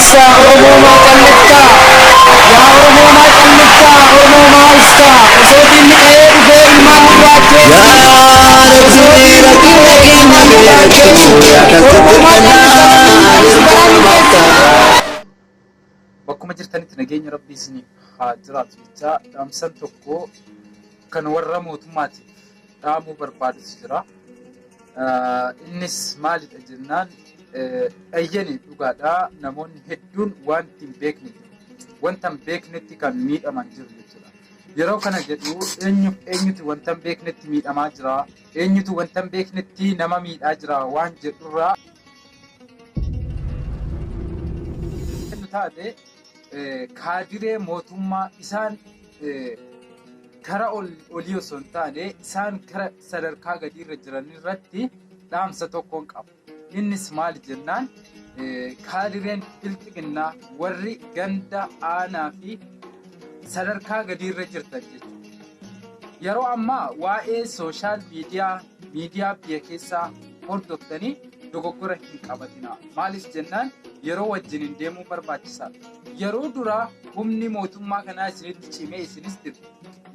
teessaa Oromoo maa calliftaa? Yaa Oromoo maa calliftaa? Oromoo maa ustaa? Osoo diinni qe'ee dhufee ilmaan nurraa ajjeesu. Yaa Osoo Rabbi diinni rakkina dhufee keenya ilmaan nurraa beektu ajjeesu. yaa kan Oromoo maa calliftaa? sitti Rabbiin si baraa nu geesse. Bakkuma jirtanitti nageenya rabbii isiniif haa jiraatu jechaa dhaamsan tokko kan warra mootummaatiif dhaamuu barbaadutu jira. Innis maalidha jennaan dhayyani dhugaadhaa namoonni hedduun wanti hin beekne jiru. Wanta hin beeknetti kan miidhaman jiru jechuudha. Yeroo kana jedhu eenyuuf eenyutu wanta hin beeknetti miidhamaa jira, eenyutu wanta hin beeknetti nama miidhaa jira waan jedhurraa nu taate kaadiree mootummaa isaan kara olii osoo hin taane isaan kara sadarkaa gadiirra jiran irratti dhaamsa tokkoon qaba. Innis maali jennaan kaadireen bilxiginnaa warri ganda aanaa fi sadarkaa gadiirra jirtan jechuudha. Yeroo ammaa waa'ee social media miidiyaa biyya keessaa hordoftanii dogoggora hin qabatinaa. Maaliif jennaan yeroo wajjiniin deemuu barbaachisaadha. Yeroo duraa humni mootummaa kanaa isinitti cimee isinis dirqe.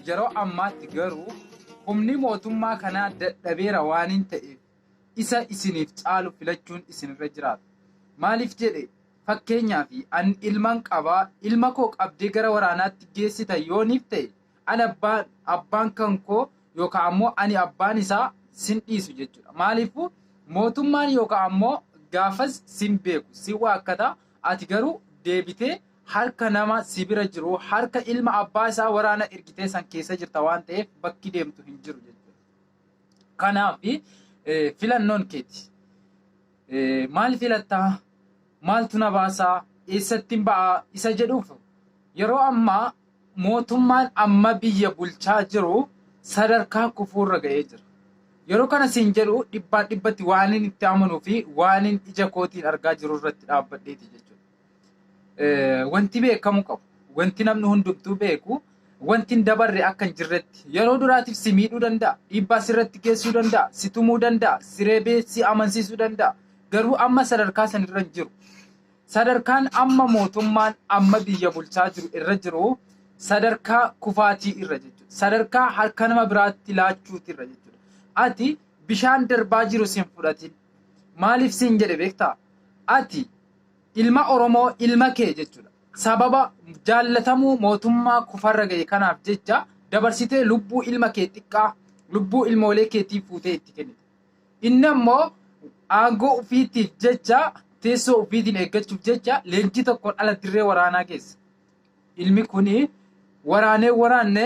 Yeroo ammaatti garuu humni mootummaa kanaa dadhabeera waan hin ta'eef isa isiniif caalu filachuun isinirra jiraata. Maaliif jedhe fakkeenyaaf an ilman qabaa ilma koo qabdee gara waraanaatti geessita yooniif ta'e an abbaan kan koo yookaan ammoo ani abbaan isaa sin dhiisu jechuudha. Maaliifuu mootummaan yookaan ammoo gaafas sin beeku sin waakkata ati garuu deebitee harka nama si bira jiru harka ilma abbaa isaa waraana ergitee san keessa jirta waan ta'eef bakki deemtu hin jiru jechuudha. Kanaaf filannoon keeti. Maal filattaa? Maaltu na baasaa? Eessattiin ba'aa? Isa jedhuuf yeroo ammaa mootummaan amma biyya bulchaa jiru sadarkaa kufuurra ga'ee jira. Yeroo kana siin jedhu dhibbaan dhibbatti waan inni itti amanuu fi waan inni ija kootiin argaa jiru irratti dhaabbadheeti jechuudha. Wanti beekamu qabu, wanti namni hundumtuu beeku, wanti hin dabarre akka hin jirretti yeroo duraatiif si miidhuu danda'a, dhiibbaa sirratti geessuu danda'a, si tumuu danda'a, si reebee si amansiisuu danda'a. Garuu amma sadarkaa sanirra hin jiru. Sadarkaan amma mootummaan amma biyya bulchaa jiru irra jiru sadarkaa kufaatii irra jechuudha. Sadarkaa harka nama biraatti laachuuti irra jechuudha. Ati bishaan darbaa jiru sin fudhatin. Maaliif siin jedhe beektaa? Ati ilma Oromoo ilma kee jechuudha. Sababa jaallatamuu mootummaa kufarra ga'e kanaaf jecha dabarsitee lubbuu ilma kee xiqqaa lubbuu ilmoolee keetii fuutee itti kennite. Inni ammoo aangoo ofiitiif jecha teessoo ofiitiin eeggachuuf jecha leenjii tokkoon ala dirree waraanaa keessa. Ilmi kuni waraanee waraanne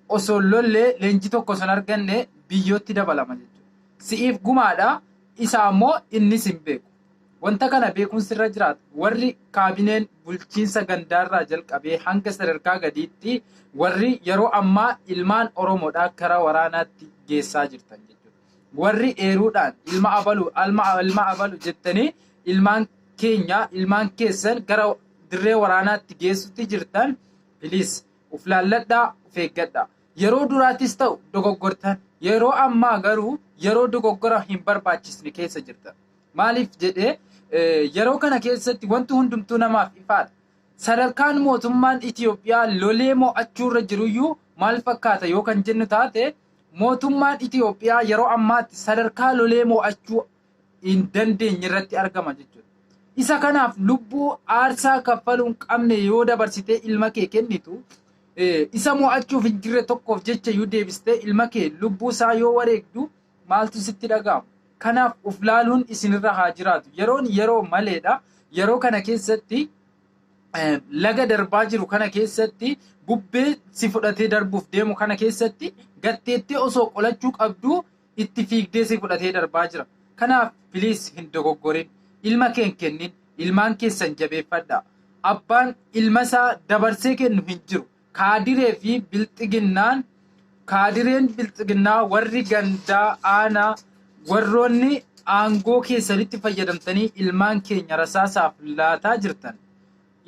osoo lollee leenjii tokko osoo hin arganne biyyootti dabalama jechuudha. Si'iif gumaadha isa ammoo innis hin beeku. Wanta kana beekuun sirra jiraata. Warri kaabineen bulchiinsa gandaarraa jalqabee hanga sadarkaa gadiitti warri yeroo ammaa ilmaan Oromoodhaa kara waraanaatti geessaa jirtan jechuudha. Warri eeruudhaan ilma abalu ilma abalu jettanii ilmaan keenya ilmaan keessan gara dirree waraanaatti geessutti jirtan please uf laalladhaa uf eeggadhaa. Yeroo duraatis ta'u dogoggortan yeroo ammaa garuu yeroo dogoggora hin barbaachisne keessa jirtan. Maaliif jedhee yeroo kana keessatti wanti hundumtuu namaaf ifaadha. Sadarkaan mootummaan Itiyoophiyaa lolee mo'achuurra jiruyyuu maal fakkaata yoo kan jennu taate mootummaan Itiyoophiyaa yeroo ammaatti sadarkaa lolee mo'achuu hin dandeenye irratti argama jechuudha. Isa kanaaf lubbuu aarsaa kaffaluu hin qabne yoo dabarsitee ilma kee kennitu isa mo'achuuf hin jirre tokkoof jecha yoo deebistee ilma kee lubbuu isaa yoo wareegdu maaltu sitti dhaga'ama? Kanaaf uf laaluun isinirra haa jiraatu. Yeroon yeroo maleedha. Yeroo kana keessatti laga darbaa jiru kana keessatti bubbee si fudhatee darbuuf deemu kana keessatti gatteettee osoo qolachuu qabduu itti fiigdee si fudhatee darbaa jira. Kanaaf please hin dogoggorin. Ilma kee hin kennin. Ilmaan keessan jabeeffadhaa. Abbaan ilma isaa dabarsee kennu hin jiru. Kaadiree fi bilxiginnaan kaadireen bilxiginnaa warri gandaa aanaa warroonni aangoo keessanitti fayyadamtanii ilmaan keenya rasaasaaf laataa jirtan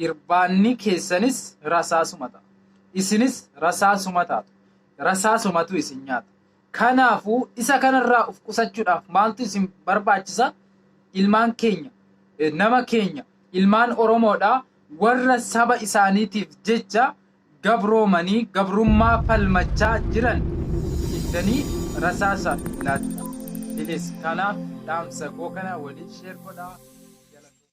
irbaanni keessanis rasaasuma ta'a. Isinis rasaasuma taatu. Rasaasumatu isin nyaata. Kanaafuu isa kanarraa of qusachuudhaaf maaltu isin barbaachisa? Ilmaan keenya, nama keenya Ilmaan Oromoodha warra saba isaaniitiif jecha gabroomanii gabrummaa falmachaa jiran fiddanii rasaasa laatta. Please kanaaf dhaamsa koo kana waliin share godhaa.